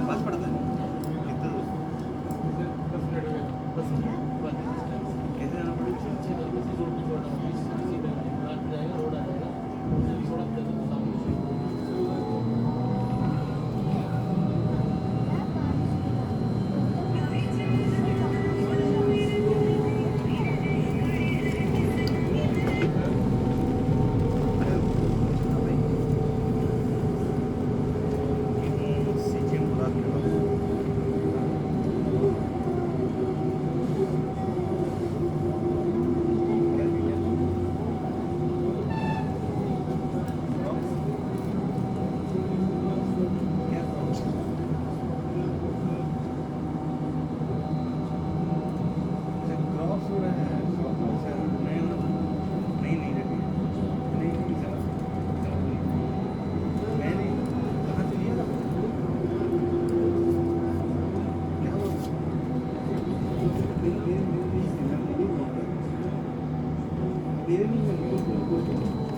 पास पड़ता है। कितना दूर? कैसे जाना पड़ेगा? क्रॉस हो रहा है। नहीं नहीं नहीं नहीं, मैंने कहाँ से लिया था? क्या हुआ? मेरे मेरे मेरे नहीं, मेरे नहीं।